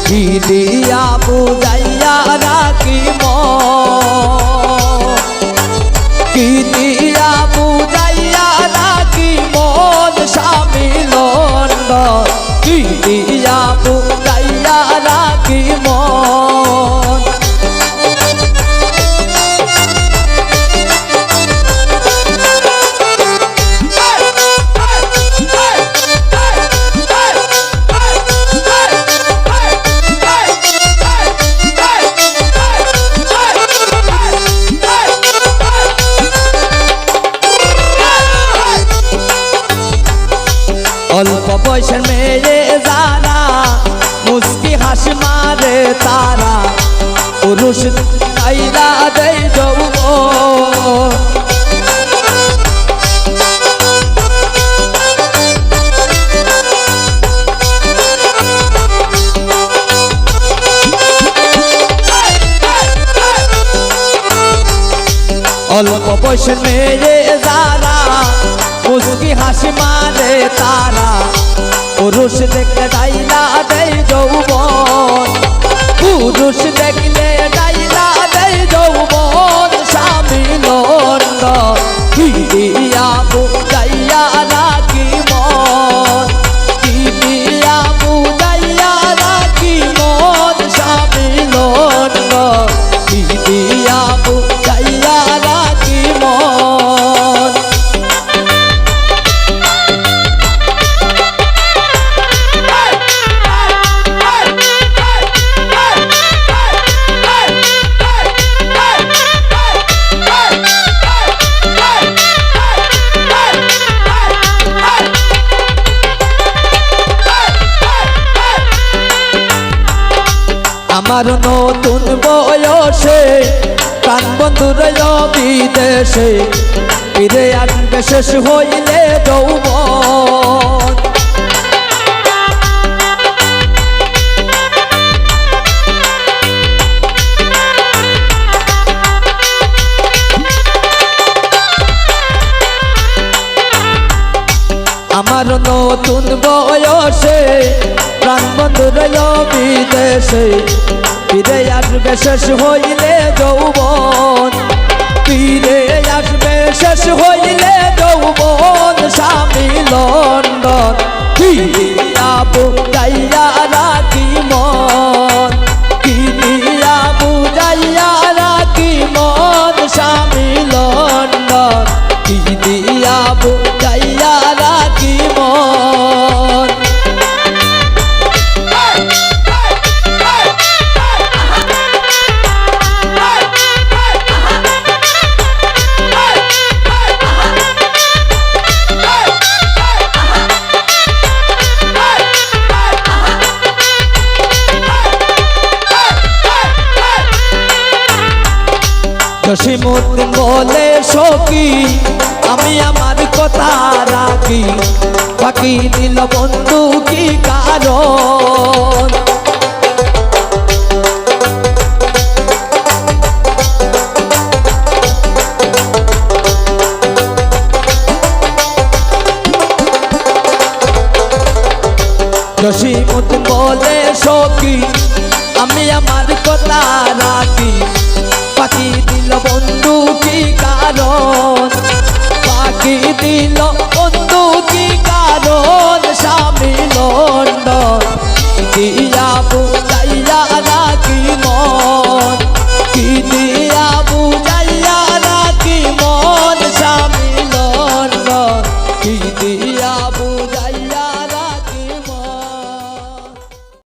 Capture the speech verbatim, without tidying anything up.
কি দিয়া বুঝাইয়া রাখি মন, কি দিয়া বুঝাইয়া রাখি মন, স্বামী লন্ডন, কি দিয়া বুঝাইয়া রাখি মন। অল্প বয়সের মেয়ে যারা, মুচকি হাসি মারে তারা, পুরুষ আইলা দেয় যৌবন। অল্প বয়সের মেয়ে যারা, মুচকি হাসি মারে তারা, পুরুষ দেখলে ডাইলা দেয় যৌবন, পুরুষ দেখলে ডাইলা দেয় যৌবন। স্বামী লন্ডন, কি দিয়া বুঝাইয়া রাখি মন, কি দিয়া বুঝাইয়া রাখি মন, স্বামী লন্ডন, কি দিয়া বুঝাইয়া রাখি মন। আমার নতুন বয়সে প্রাণবন্ধু রইল বিদেশে, ফিরে আসবে শেষ হইলে যৌবন। আমার নতুন বয়সে প্রাণবন্ধু রইল বিদেশে, ফিরে আসবে শেষ হইলে যৌবন, ফিরে আসবে শেষ হইলে যৌবন। স্বামী লন্ডন, কি দিয়া বুঝাইয়া রাখি মন, কি দিয়া বুঝাইয়া রাখি মন, স্বামী লন্ডন, কি দিয়া বুঝাইয়া রাখি মন। জসিমউদ্দিন বলে, "সখী, আমি আমার কথা রাখি, ফাঁকি দিল বন্ধু কি কারণ?" জসিমউদ্দিন বলে, "সখী, আমি আমার কথা রাখি, ফাঁকি দিল বন্ধু কি কারণ? ফাঁকি দিল বন্ধু কি কারণ? স্বামী লন্ডন, কি দিয়া বুঝাইয়া রাখি মন, কি দিয়া বুঝাইয়া রাখি মন, স্বামী লন্ডন, কি দিয়া বুঝাইয়া"